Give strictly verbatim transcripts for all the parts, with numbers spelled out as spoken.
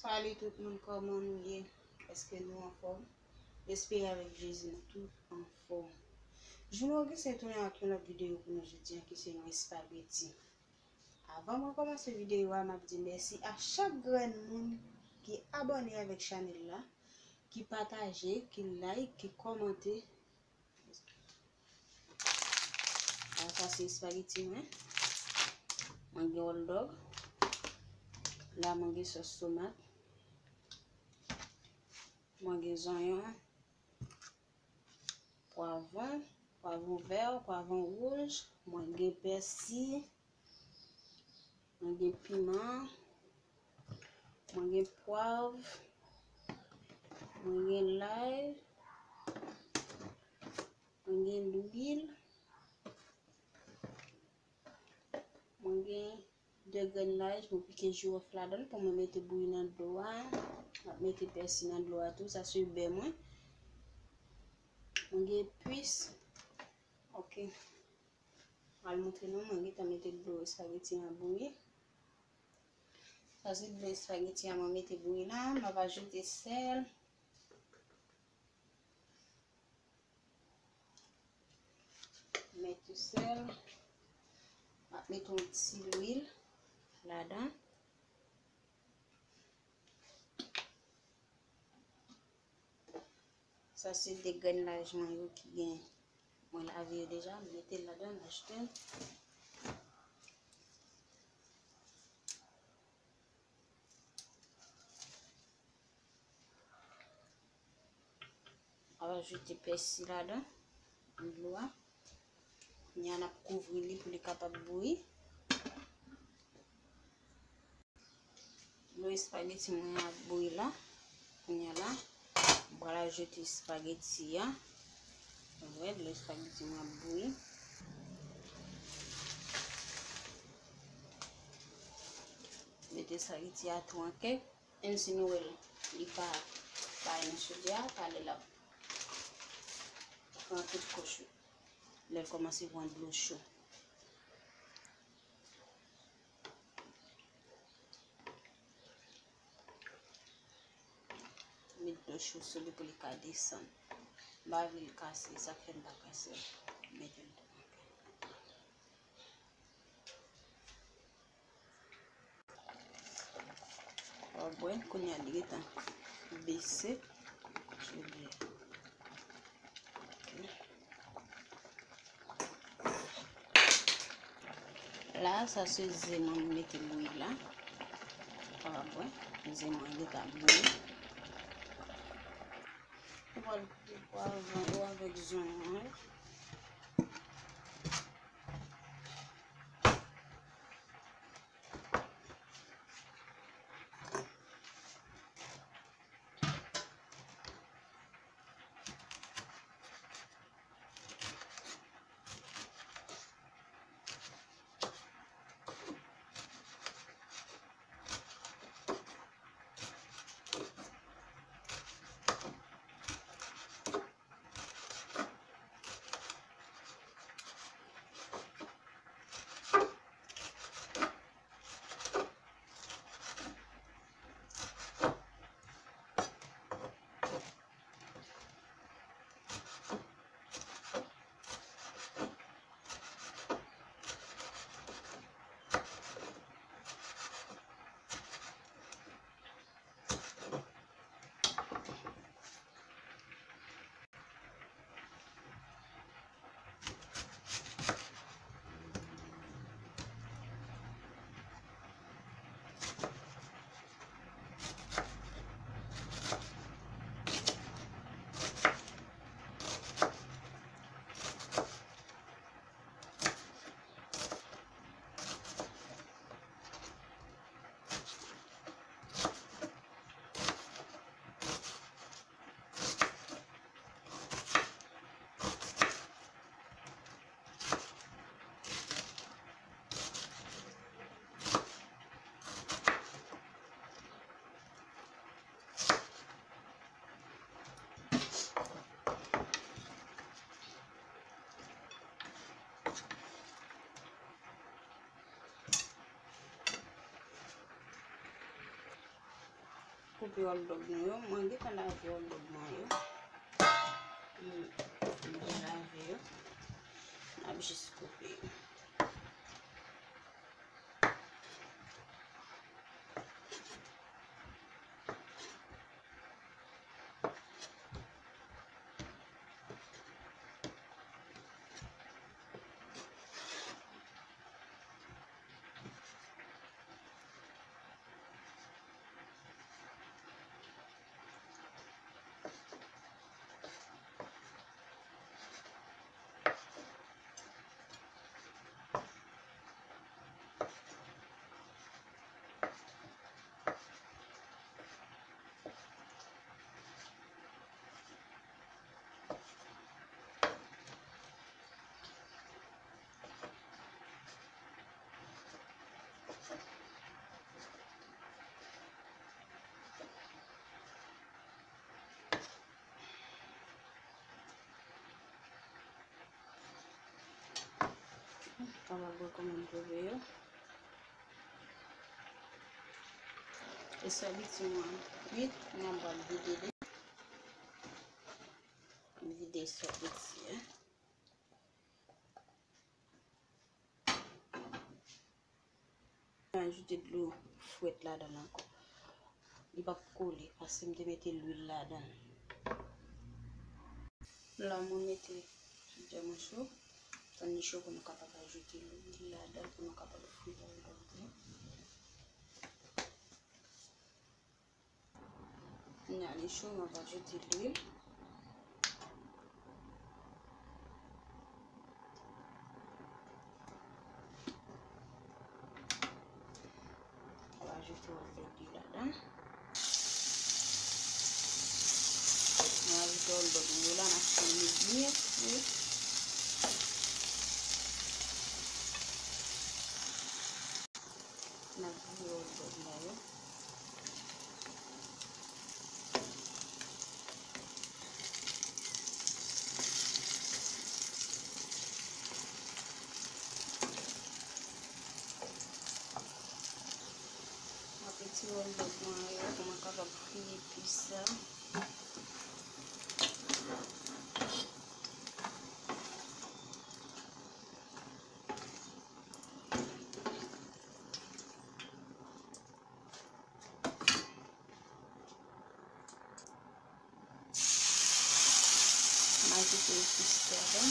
Salut tout moun, kòman nou ye? Èske nou anfòm? M espere avèk Jezi nou tout anfòm. Juno Augustin tounen ak yon lòt videyo pou nou jodi a, ki se yon espageti. Avan mwen kòmanse videyo a, m ap di mèsi a chak grenn moun ki abòne avèk chanèl la, ki pataje, ki like, ki kòmante. Sa se espageti mwen. Mwen gen hot dog. La mwen gen sòs tomat. Mwen gen zonyon, pwavwon, pwavwon vè, pwavwon wouj. Mwen gen pèsi. Mwen gen piman. Mwen gen pwav. Mwen gen lay. Mwen gen lwil. Mwen gen de grenn lay, mwen pike jiwòf ladan l pou mwen mete bouyi nan dlo a. M ap mete pèsi nan dlo a tou, sa se bè mwen. Mwen gen epis. Ok. Mwen al montre nou, mwen gentan mete dlo espageti an bouyi. Sa se dlo espageti an mwen mete bouyi la, m ap ajoute sèl. Mete sèl. M ap mete yon ti lwil ladan. Sa se de grenn lay mwen yo ki gen, mwen lave yo deja, m mete l ladan, m ajoute l. M ap ajoute pèsi ladan, dlo a. Kounye a n ap kouvri li pou li kapab bouyi. Dlo espageti mwen ap bouyi la. Kounye a la, m pral ajoute espageti a. Ou wè, dlo espageti mwen ap bouyi. Mete espageti a tou an kèk. Menm si nou wè l, li pa, pa nan chodyè a, talè l ap pran tout kòch yo. Lè l kòmanse pran dlo cho. Met dlo cho sou li pou li ka desann. M pa vle l kase, sa k fè m pa kase l. Mete l tou. Ou wè, kounye a li gentan bese. Jodi. Ok. La, sa se ze mwen m mete bouyi la. Ou wè, ze mwen gentan bouyi. Ou pral koupe pwav yo avèk zonyon an. Koupe hot dog nou yo, mwen gentan lave hot dog mwen yo. M, m byen lave yo. M ap jis koupe yo. Kapab wè kòman m twouve yo. E sòt leti mwen kwit, mwen pral vide li. Vide sòt leti a. Ajoute dlo frèt ladan l ankò. Li p ap kole paske m te mete lwil ladan l. La mwen mete chedè mwen cho. Tann li cho pou nou kapab ajoute lwil ladan l pou nou kapab fri hot dog nou. Kounye a li cho, mwen va ajoute lwil. Mwen va ajoute hot dog yo ladan. Mwen ajoute hot dog yo la, n ap fè li byen fri. N ap vire hot dog la yo. M ap retire hot dog mwen yo pou mwen kapab fri epis sa. M ajoute epis ladan.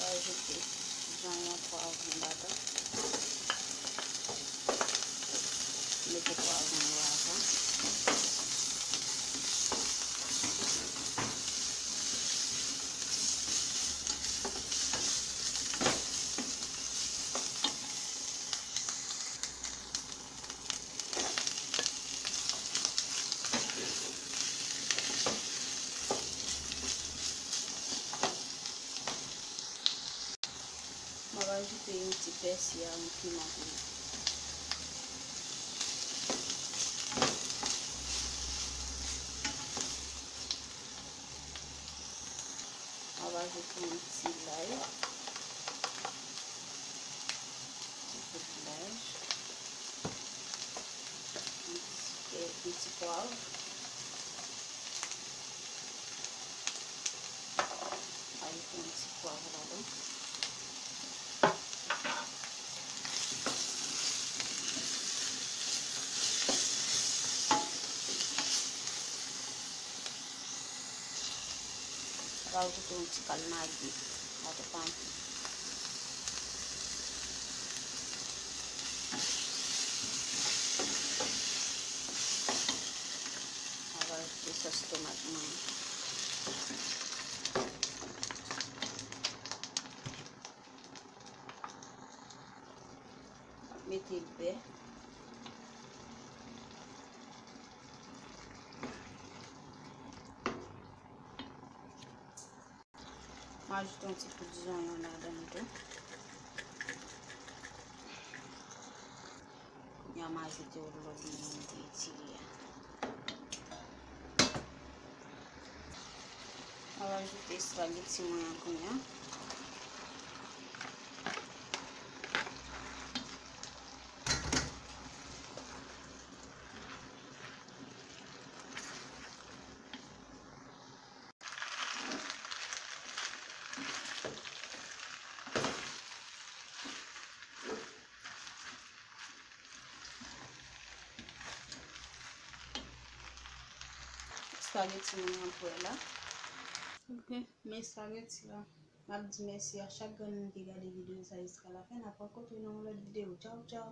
Ajoute zonyon, pwavwon ladan. Mete pwavwon yo avan. Mwen va ajoute yon ti pèsi a, yon piman tou. Mwen va ajoute yon ti lay, ti poud lay, yon ti, yon ti pwav. Ajoute yon ti pwav ladan. Rajoute yon ti kal magi, pa twòp anpil. Rajoute sòs tomat mwen. Mete bè. M ajoute yon ti poud zonyon ladan l tou. Kounye a m ajoute lòt mwen te etire a. Ajoute espageti mwen an kounye a. Espageti mwen an prè la. Ok, men espageti la. M ap di mèsi a chak grenn moun ki gade videyo sa jiska lafen. N ap rankontre nan yon lòt videyo. Tchaw, tchaw.